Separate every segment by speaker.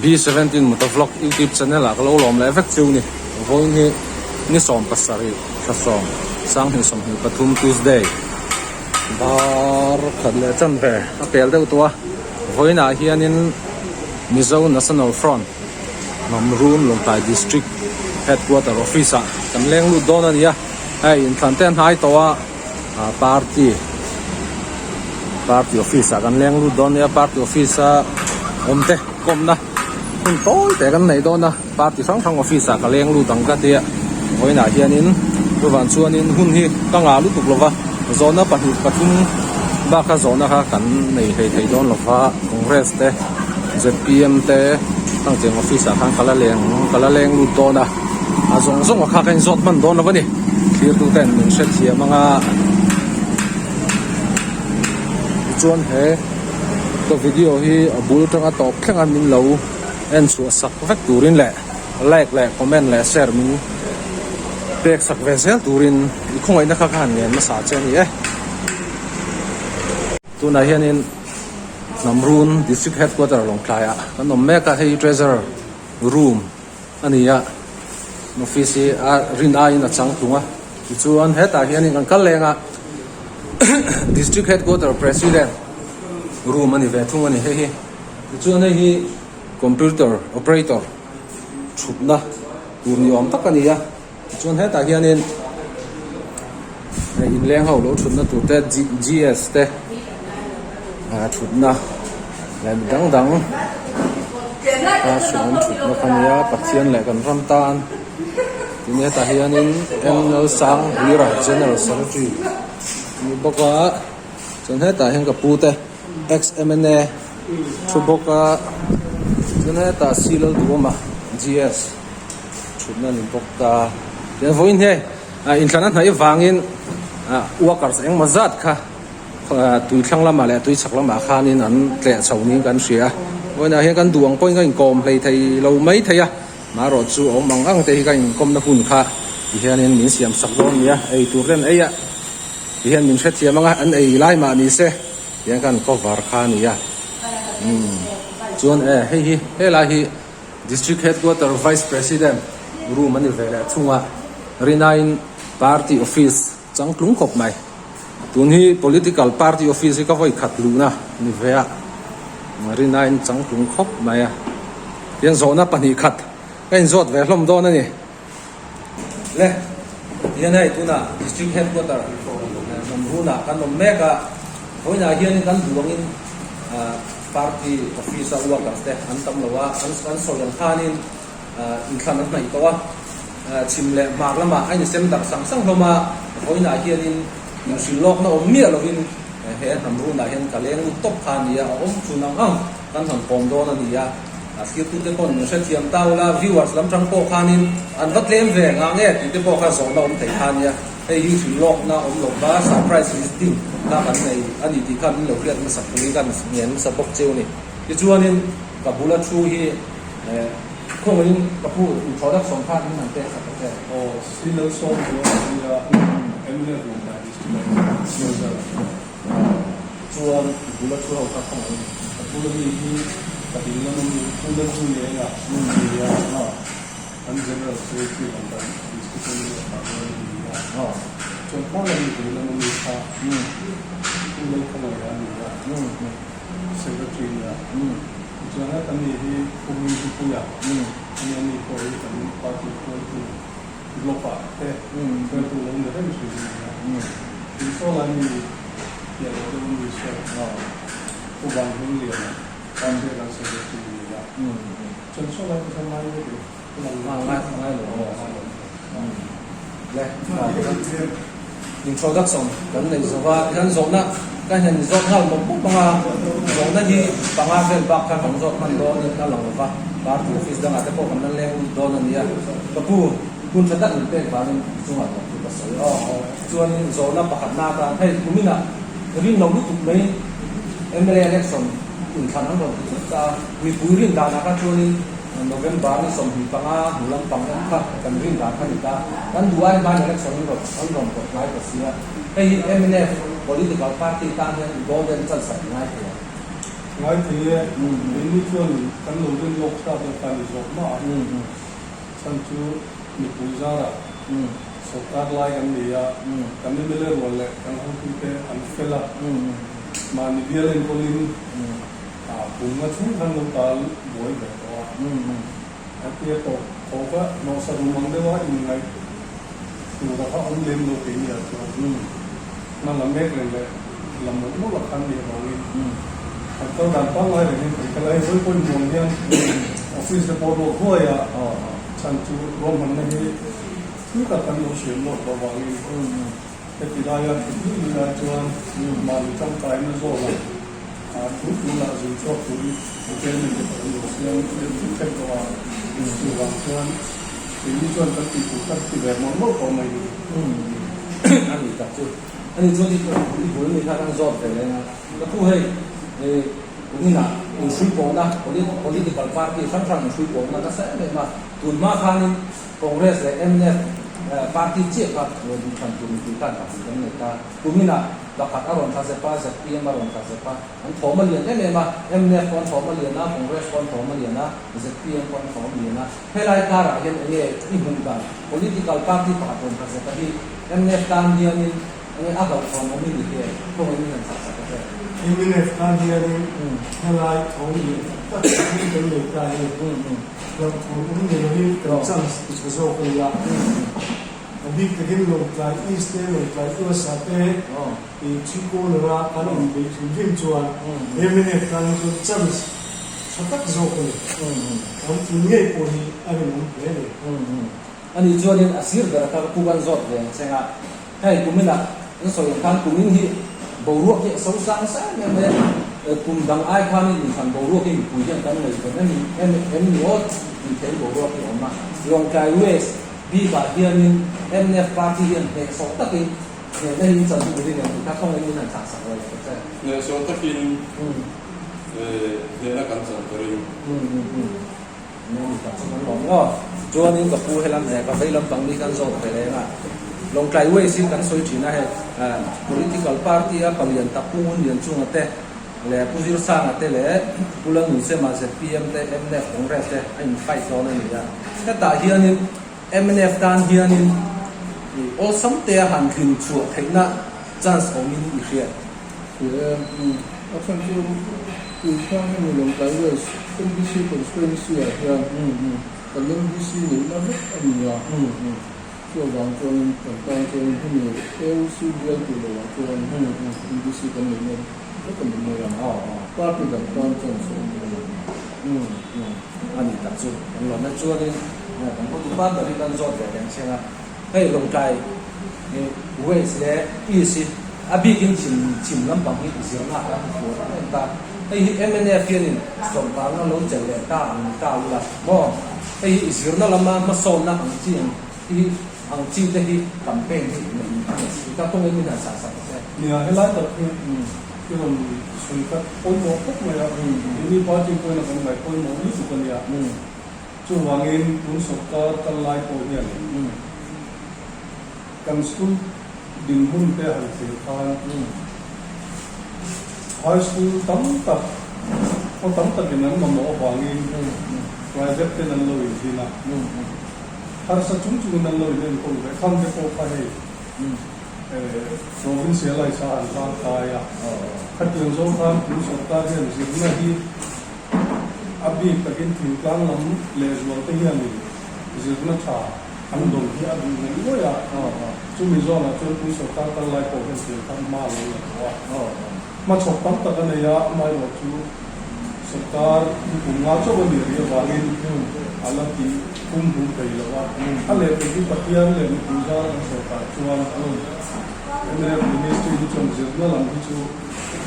Speaker 1: B17 Motovlog YouTube channel ah ka lo lawm leh vek chu ni. Vawiin hi ni 17 thla sawm 2023 Tuesday bar khat leh chan ve a pel deuh tawh a. Vawiin ah hianin Mizo National Front Hnamrun Lawngtlai District Headquarter Office ah kan leng lut dawn a ni a. Hei inthlan te a hnai tawh a. Party party office ah kan leng lut dawn nia party office a awm te kawmna hun tawi te kan nei dawn a party hrang hrang office ah ka leng lut ang ka tia vawiinah hianin chuvang chuanin hun hi ka ngah lutuk lova zawhna pahnih pathum bak a zawhna kha kan nei hlei thei dawn lova congress te zpm te hangtiang office ah khan ka la leng ka la leng lut dawn a. A zawng zawng a kha ka inzawt hman dawn lo a ni. Thirtu ten min hrethiam anga tichuan he ka video hi a bul atanga tawp thleng a min lo en chhuah sak vek turin leh like leh comment leh share min pek sak ve zel turin i khawngaihna kha ka han ngen hmasa che a ni e. Tunah hianin Hnamrun District Headquarter Lawngtlaiah kan awm mek a, hei Treasurer room. a ni a, office hi a rin aiin a chang tlung a, tichuan hetah hianin kan kal leng a district headquarter president room a ni ve thung a ni hei hi, tichuan hei hi computer operator thutna tur ni awm tak a ni a, tichuan hetah hianin hei inleng ho lo thutna tur te G_S te ah thutna leh mi dang dang classroom thutna kha nia Pathian leh kan ram tan tin hetah hianin N Lalsanghlira General Secretary a ni bawk a chuan hetah hian ka pu te ex M_N_A thu bawk a chuan hetah C Lalduhawma G_S. Thutna a ni bawk ta. Tichuan vawiin hi inthlan a hnaih vangin workers engmaw zat kha tui thlang lamah leh tui chhak lamah khanin an tleh chho niin kan hria a. Vawiinah hian kan duh ang pawhin kan inkawm hlei thei lo mai thei a. Marawh chu a awm ang ang te hi kan inkawmna hun kha tihianin min siam sak dawn a ni a. Ei tur te an ei a, tihian min hrethiam ang a, an ei lai mah ni se tihian kan cover kha a ni a. Umm chuan e hei hi helai hi. District Headquarter Vice President room a ni ve leh thung a, Rinain Party Office changtlung khawp mai. Tun hi Political Party Office hi ka vawi khat luhna ni ve a, Rinain changtlung khawp mai a. Tihian zawhna pahnih khat ka inzawt ve hlawm dawn a ni. Le, tihian hei tunah District Headquarter Hnamrunah kan awm mek a, vawiinah hianin kan duh angin Party office a workers te an tam lo a, an sawi ang khanin inthlan an hnaih tawh a, chhim leh hmar lamah a insem darh sang sang hlawm a, vawiinah hianin inhrilh lawkna awm miah lovin he hnam runah hian ka leng lut tawp kha a ni a, a awm chhun ang ang kan han kawm dawn a ni a, thirtute pawn min hrethiam ta ula, viewers lam tang pawh khanin an va tlem ve ngah nge tih te pawh kha zawhna awm thei kha a nia. Hei hi hrilh lawkna awm lo va, surprise visiting kha kan nei a ni tih kha min lo hriat hmasak turin ka ngen hmasa bawk cheu a ni. Tichuanin ka bula thu hi khawngaihin ka pu introduction kha min han pek sak ta che.
Speaker 2: Aw, Sinal sawm chu a nia, mnf Lawngtlai District ah hian Treasurer a ni.
Speaker 1: Chuan i bula thu ho kha khawngaihin.
Speaker 2: Ka bula mi hi ka ding lam a mi, Pu Lalhungliana a nia. An General Secretary lam dan District mla ah chuan a ni a, chuan hma lam mipui lam a mi kha Pu Lalkhawngaih a ni a, Secretary a ni a. Tichuan heta mi hi Pu Hmingpupuia a ni a, ni pawh hi kan party hruaitu block ah te hruaitu lo ni reng thin a ni a. Tin saw lai mi piah lo deuh a mi saw Pu Vanhmingliana party a kan Secretary a ni a. Chuan saw lai te chuan ngai vek lo.
Speaker 1: Introduction kan nei zo va, tihian zawhna ka hian zawt nghal mawp mawp ang a, zawhna hi panga vel bak kha kan zawt hman dawn in a lang lo va, party office dangah te pawh kan la leng lut dawn a nia. Ka pu, hun tha tak min pek vangin i chungah lawm chu ka sawi aw. Chuanin zawhna pakhatna atan hei kuminah rin lo lutuk mai mla election inthlan an rawn ti thut ta a, mipui rin danah kha chuanin November ni 25 hnu lampang en kha kan rin dan kha ni ta. Kan duh ai hmain election an rawn an rawn pawt hnai ta si a. Hei hi mnf political party tan hian golden chance a ti ngai thei ang.
Speaker 2: Ngai thei e, keini chuan kan lo rin lawk thlak lo kha ni zawk mah a, chhan chu mipui zarah sawrkar lai kan nei a, kan mla rual leh kan hotute an fel a, mahni bial enkawlin kum nga chhung khan lo tal buai ve tawh a, a tia tawh khawk a, hnawhsa rum ang deuha inngaih tura kha awm lem lo keini ah chuan hma la mek reng leh la mawlh mawlh a khan nih avangin kan kal dan pangngai rengin kan kal a, hei vawi pawhin muang hian office te pawh ruak huai a, chhan chu ruahmanna hi thil tak kan lo siam lawk loh avangin heti laia thut luih luih lai chuan mahni tangkaina zawla thu tunah zin chhuak turin chairman te pawh an lo siam deuh thut thei tawh a, chuvang chuan Keini chuan kan tih tur kan ti ve mawlh mawlh tawh mai ni.
Speaker 1: A ni tak chu. A ni chuan i bul ni kha kan zawt ve leng a. Ka pu hei kuminah inhrui pawhna political party hrang hrang inhrui pawhna nasa em em a. Tun hma khanin Congress leh mnf party chiah kha duhthlan tur mipui khan pahnih kan nei ta. Kuminah pakhat a rawn tla zep a, zpm a rawn tla zep a. An thawm a lian em em a, mnf pawh an thawm a lian a, Congress pawh an thawm a lian a, zpm pawh an thawm lian a. Helai karah hian eng nge i hmuh dan? Political party pakhat rawn tla zeta hi mnf tan hianin eng nge a hlauhthawn awm i ni hi e? Kawngin min han chah sak a che.
Speaker 3: Mnf tan hianin helai thawm lian tak tak hi kan nei ta hi hlauhthawn awm ni lovin kan chance ti tha zawk a ni a. A bik takin Lawngtlai East te, Lawngtlai USA te i three corner a kan inbeih hrim hrim chuan mnf tan hi chuan chance tha tak zawk a ni. Kan tling ngei pawh hi a rinawm hle a ni.
Speaker 1: Ani chuanin a sir ber kha ka pu kan zawt ve ang cheng a, hei kuminah an sawi ang khan kumin hi boruak hi a so sang nasa em em mai a, kum dang ai khanin inthlan boruak hi mipui hian kan ngaihven em em em ni aw tih theih boruak hi a awm a. Lawngtlai West bikah hianin mnf party hian hnehsawh takin Hnehna hi chan chu mirin em tih kha khawngaih in han chah sak lo ka che.
Speaker 4: Hnehsawh takin hnehna kan chan ka ring.
Speaker 1: Nge ni tak chu kan lawm maw. Chuanin ka pu helam eh ka vei lampang mi kan zawt ve leng a. Lawngtlai Waste hi kan sawi thin a hei political party a palian tak Pu Ngun Lianchunga te leh Pu Zirsanga te leh Pu Lalnunsema zpm te mnf Congress te a in fight dawn a ni a. Hetah hianin Mnf tan hianin i awlsam tea han tlin chhuah theihna chance awmin i hriat.
Speaker 2: Hria e. A chhan chu tun thiang hemi Lawngtlai West MDC constituency ah hian kan MDC neihna vek a ni a, chu avang chuanin kan tan chuanin hemi AOC bial tih loh ah chuan MDC kan neihna vek a ni mai a, party dang tan chance a awm lo.
Speaker 1: A ni tak chu kan lawm e. Chuanin kan hotu pa ber hi kan zawt ve reng cheng a, hei Lawngtlai West leh East hi a bikin chhim chhim lampang hi zirna ah kan hmu em em ta. Hei hi mnf hianin sawrkarna lo chelh leh ta ang ni ta ula maw? Hei hi zirna lama hmasawnna ang chi ang hi ang chi te hi campaign hi neih ni a ni ta kawngin min han sahsak ta che.
Speaker 2: Nia, helai tak hi i rawn sawi kha pawimawh khawp mai a, keini party pawhin a kan ngaih pawimawh lutuk a nia. Chuvangin tun sawrkar kal lai pawh hian kan school dinhmun te han thlir khan high school tam tak, khaw tam takin an mamawh avangin private ten an lo inzin a, harsa chung chungin an lo inenkawl ve. Khang te pawh kha hei provincialize a an hlang kai a, khatiang zawng khan tun sawrkar hian zirna hi A bik takin thingtlang lam lehzual te hianin zirna tha an dawn hi a duh ngawih ngawih a, chumi zawnah chuan tun sawrkar kal lai pawh hian thil kha hma a lo la tawh a. Hmachhawk tam tak a nei a, amaherawh chu sawrkar hi kum nga chauh a nih rih avangin a la tih kum hlum thei lo a. A lehpek hi Pathian leh mipui zara kan sawrkar chuan mnf Ministry hi chuan zirna lam hi chu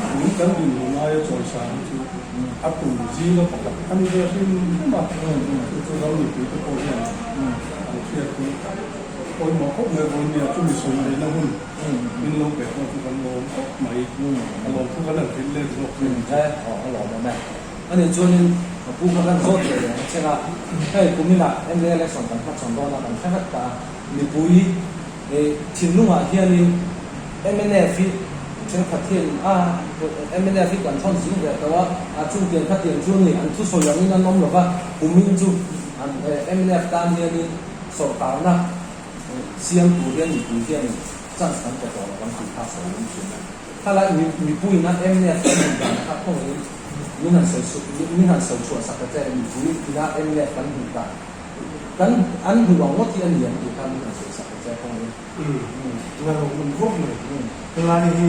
Speaker 2: Tun kan dinhmun aia chawisan hi chu a tum zinga pakhat a ni ve hrim hrim a, chu chu ram mipui te pawh hian an hriat hi pawimawh khawp mai vawi nia, chumi sawi neihna hun min lo pek pawh chu kan lawm khawp mai, a lawm thu kan han hrilh let zawk thei ang che.
Speaker 1: Aw a lawm awm e. Ani chuanin ka pu kha kan zawt leh reng a cheng a, hei kuminah mla election kan hmachhawn dawn a kan hre vek ta a, mipui thinlungah hianin mnf hi. Thenkhat hianin a mnf hi kan thawn zing ve tawh a, a chungtiang khatiang chu a ni, an thusawi angin an awm lo va, kumin chu an mnf tan hianin sawrkarna siam tur hian mipui hianin chance kan pe tawh lo ang tih kha sawi awm thin a. Khalai mipuiin a mnf kan hmuh dan kha khawngaihin min han sawi min han sawi chhuah sak ta che, mipui ina mnf kan hmuh dan kan an hmuh ang ngawt hi a ni ang tih kha min han sawi sak ta che khawngaihin.
Speaker 3: Nga lo awm khawp mai. Helai hi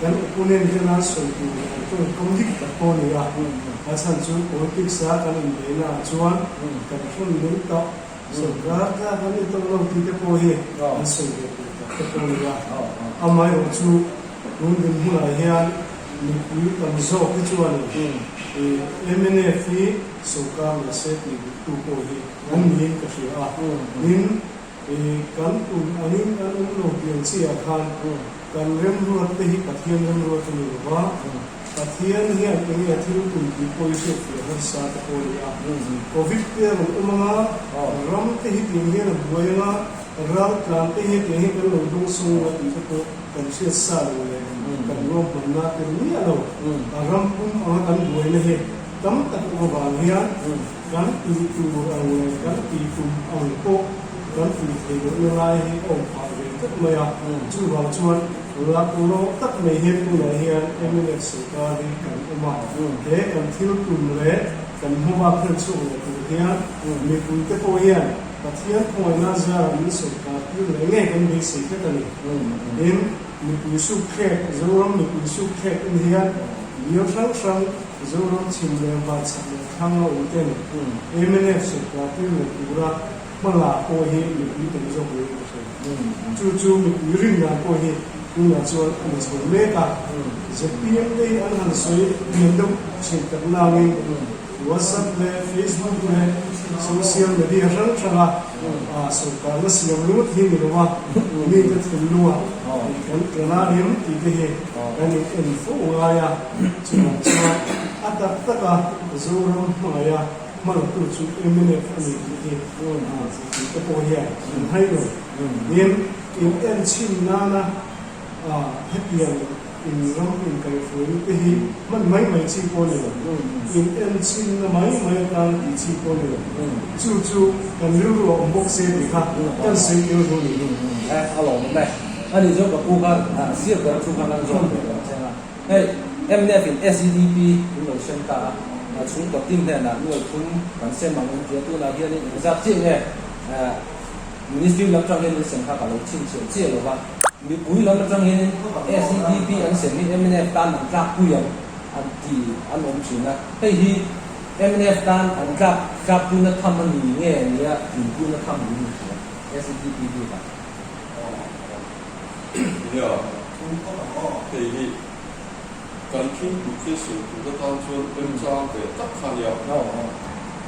Speaker 3: kan opponent hian an sawi tur leh an tawngkam dik tak pawh a ni a. A chhan chu politics a kan inbeihna ah chuan kan thawn deuh tawh, sorkar tlak an ni tawh lo tih te pawh hi an sawi ve tur tak te pawh a ni a. Amaherawh chu tun dinhmunah hian mipui tam zawk hi chuanin mnf hi sorkar ni se tih duhtu pawh hi an niin ka hria a. Tin, Kan tum angin kan awm lo pian chiah khan kan remruat te hi Pathian remruat a ni lo va, Pathian hian enge a thil tum tih pawh hi hriatfiah harsa te pawh a ni a. Covid te a rawn awm anga, ram te hi tiang hian a buai anga, raltlan te hi tiang hian kan lo dawngsawng anga tih te pawh kan hriat sa lo leh kan ruahmanna tel miah lo. A ram pum anga kan buaina hi tam tak awm avang hian Kan tih tur ang leh kan tih tum ang pawh kan tih theih lohna lai hi a awm phah ve tlat mai a. Chuvang chuan laklawh tak mai hian tunah hian mnf sorkar hi kan awm a. He kan thil tum leh kan hmabak hlen chhuak leh tur hian mipuite pawh hian Pathian khawngaihna zarah min sorkar tir leh ngei kan beisei tlat a ni. Tin, mipui sukthlek, Zoram mipui sukthlek en hian bial hrang hrang, Zoram chhim leh van chhak leh thlang a awm ten mnf sorkar tir leh tura hma la pawh hi mipui tam zawk niin ka hria. Chu chu mipui rin dan pawh hi tunah chuan a ni chho mek a. Zpm te hi an han sawi hniam deuh thin tak nangin WhatsApp leh Facebook leh social media hrang hranga sorkarna siam ringawt hi ni lo a, mite thinlungah kan tla em tih te hi kan in en fo ngai a. Chuvang chuan a tak taka Zoram hmangaih a hmalatu chu mnf a ni tih hi tih te pawh hian an hai lo. Tin, in en chhin nana hetiang in ram inkaihhruaina te hi hman mai mai chi pawh a ni lo. In en chhinna mai mai atan tih chi pawh a ni lo. Chu chu kan rilru a awm bawk se tih kha kan sawi tel dawn a ni.
Speaker 1: A lawmawm e. Ani chu ka pu kha sir ber thu kha kan zawm ve lo cheng a. Hei mnf in SEDP in lo sem ta a, a chhungkaw team hnenah nuai thum kan sem ang in tia tunah hianin engzat chiah nge Ministry lam atang hian in sem kha ka lo chhinchhiah chiah lo va, mipui lam atang hianin SEDP an sem hi mnf tan an tlak pui ang an ti an awm thin a, hei hi mnf tan an tlak tlak puina tham a ni nge nia tlinpuina tham niin in hria SEDP bikah.
Speaker 4: Nia, hei hi kan thil tih thil sawi tur atan chuan remchang ve tak kha nia.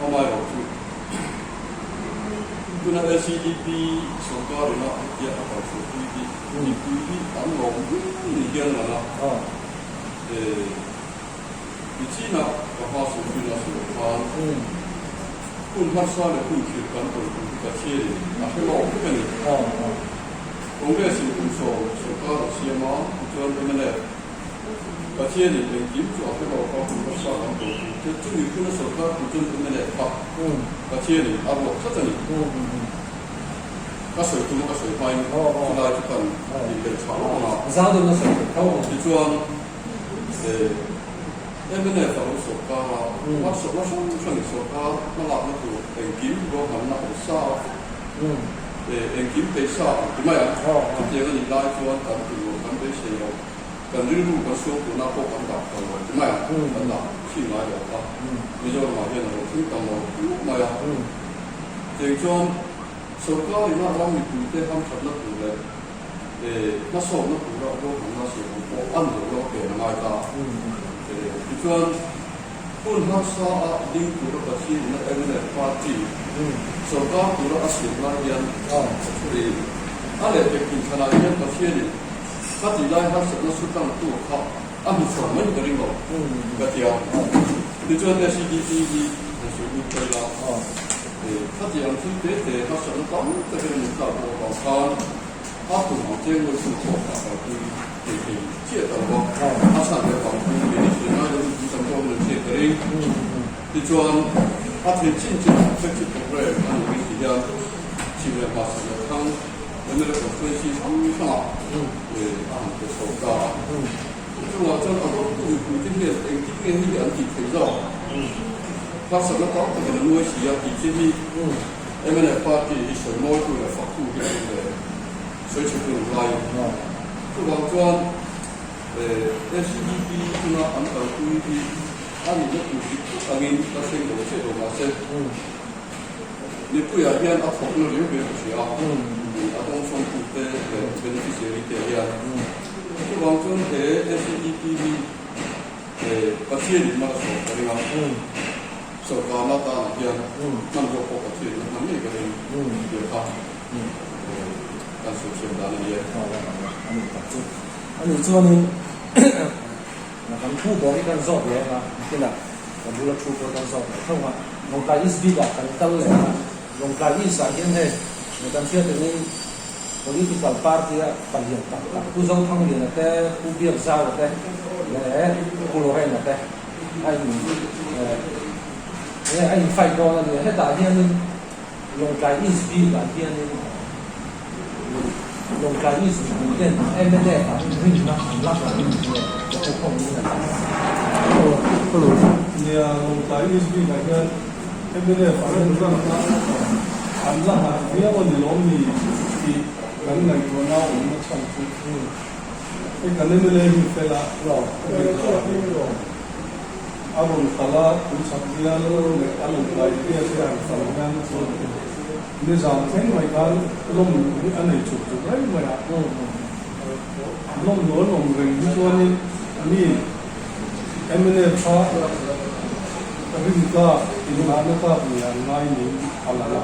Speaker 4: Amaherawh chu tuna LCDP sorkar ina hetia a kalchhuahpui hi mipui hi an lawm viau ni hian a lang a. Nichinah ka hma sawipuina a sawi khan hun harsa leh hun khirh kan tawn tur hi Pathianin a hre lawk vek a ni. Congress in kum sawm sorkar a siam a, tichuan mnf Pathianin engkim chu a hre lawk a, hun harsa kan tawn tur te chumi huna sorkar tur chuan mnf kha Pathianin a ruat tlat a ni. Ka sawi tum a ka sawi hmain chulai chu kan inbelhchhah lawk ang a. Tichuan. Mnf a lo sawrkar a, harsatna hrang hrangin sawrkar hmalakna tur engkim ruahmanna awm sa a, engkim peih sa ang ti mai ang. Chutiang a nih lai chuan kan tum lo, kan beisei lo, kan rilru kan suang turna pawh kan dah phal lo ti mai ang, kan dah chhin ngai lo a, Mizoramah hian a lo thleng tam lo khawp mai a. Chutiang chuan sawrkarin a ram mipuite hamthatna tur leh Hmasawmna tura ruahmanna siam ang pawh a ni lo lo pen a ngai ta. Tichuan, hun harsa a ding tura Pathian ina mnf party sorkar tura a siam lai hian a lehpek inthlanah hian Pathianin ka tih lai harsatna su tangtu kha a hmu chhuak mai ka ring lo ka ti a. Tichuan, SEDP hi han sawi lut ta ila, khati ang thil te te harsatna tam takin a min tlak bawk avang khan. A tum ang cheng ngawi chu thawk a kalpui thei thei chiah ta lo a, a chhan leh vang chu mi ni thei ngai lovin tui tam pawh an hriat ka ring. Tichuan, a thei chin chin ang flagship program a nih rin ti hian chhim leh hmasa leh thlang mla constituency hrang hrangah a han pe chho ta a. Chungah chuan a dawttu mipuite hian engtin nge hei hi an tih theih zawk? Harsatna tam takin a nuai si a tih chi hi mnf party hi sawi mawitu leh faktu hi an awm ve sawi chhe tu an lai. Chuvang chuan SEDP chunga an kalpui hi a nihna tur dik tak angin la thleng lo chiah lo mahse mipuiah hian a thawkna riau riau ka hria a, a dawngsawngtute leh beneficiary te hian. Chuvang chuan he SEDP hi Pathianin hman a sawm ka ring a, sorkarna tanah hian hmanrua pawh Pathianin a hman ngei ka ring tih kha kan sawi thiam dan a ni e.
Speaker 1: A ni tak chu. A nih chuanin kan thu ber hi kan zawt leh ang a, nakinah ka bula thu pawh kan zawt leh tho ang a. Lawngtlai East bikah kan kal leh ang a, Lawngtlai East ah hian hei kan hriat angin Political party a palian tak tak Pu Zothangliana te, Pu Biakzaua te leh Pu Lorena te a in eh a in fight dawn a ni a. Hetah hianin Lawngtlai East bikah hianin Lawngtlai East mipui ten mla ah rinna an la ngah em nge ka pu khawm in a lang.
Speaker 2: Nia, Lawngtlai East bikah hian Mnf an rawn run a, an la nghat viau a ni lawm ni tih kan ngaihtuahna a awmna chhan chu hei kan mla hi fel a, a rawn kal a, tuichhak bial leh a rawn kai bial te han kal hian nizan thleng mai khan lawm hi a nei chuk chuk reng mai a, lawm nawn awm reng hi chuanin mi Mnf kha rintlak inngahna tlak ni an ngai niin a lang a,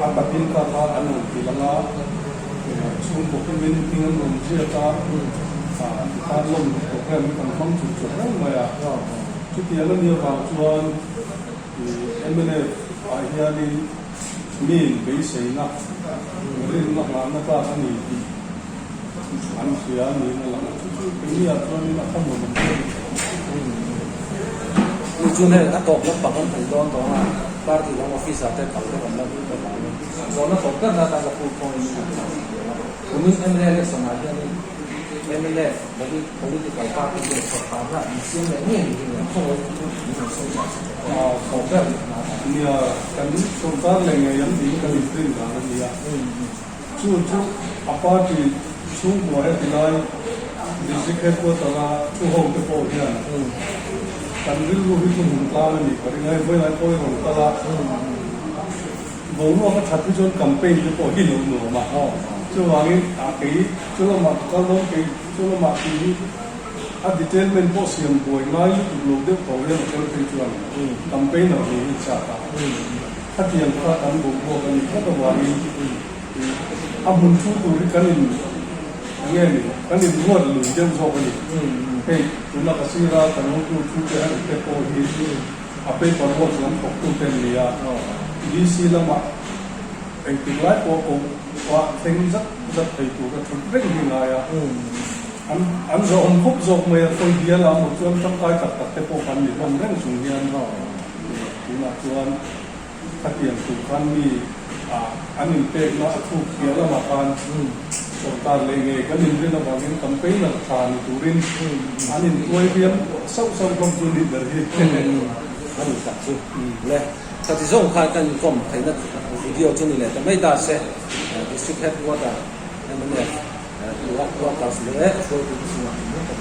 Speaker 2: a takin kha kha an rawn ti lang a, chhungkaw kimin hming an rawn ziak a, tikhan lawm program hi kan hmang chuk chuk reng mai a, chutiang a nih avang chuan mnf ah hianin mi beiseina rinna nghahna tlak a ni tih An hria niin a lang a, chu chu keini ah chuanin a thlamuan awm hle a ni.
Speaker 1: Chu chuan hei a tawp lampang an hmu dawn tawh a, party lam office ah te kal te kan la duh ta vangin zawhna tawp ber na atan ka pu khawngin min han chhan sak duh a. Kumin mla election ah hianin mla political party hian sawrkarna an siam leh ngei ni hi khawngaih min han sawi chhan sak tawh a, tawp ber na atan.
Speaker 2: Nia, kan sawrkar leh ngei an tiin kan inrin dan a nia. Chu chu a party chhungkua heti lai District Headquarter a thu ho te pawh hian kan rilru hi thuhmun tlang a nih ka ring a, hei vawiin ai pawh i rawn kal a, boruak a that hi chuan campaign te pawh hi lo nuam a, chuvangin a kei chu lamah ka kal dawn kei chu lamah tih hi a detailment pawh siam buai ngai lutuk lo deuh tho hian a tel phei chuan campaigner nih hi chak a. Khatiang kha kan boruak a nih tlat avangin a hmun thu tur hi kan in eng nge ni kan in ruat lui deuh zawk a ni. Hei tuna ka sira kan hotu thu te han te pawh hi a paper work lam thawk tu te an ni a, DC lamah engtik lai pawh koh ah thleng zat zat thei tur a thut reng hi ngai a, an an zawhawm khawp zawk mai a, khawi bial ah maw chuan tangkai tak tak te pawh kan ni hlawm reng chung hian. Tunah chuan khatiang tur khan mi ah an inpekna a thuk piah lamah khan sawrkar leh ngei kan inrin avangin campaigner tha ni turin an intuai riam sauh sauh hlawm chu nih ber hi.
Speaker 1: A ni tak chu le. Khati zawng khan kan inkawm theihna video chu ni leh ta mai ta se District Headquarter mnf workers leh hruaitute chungah engmah kan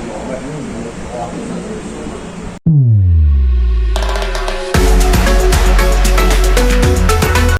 Speaker 1: lawm.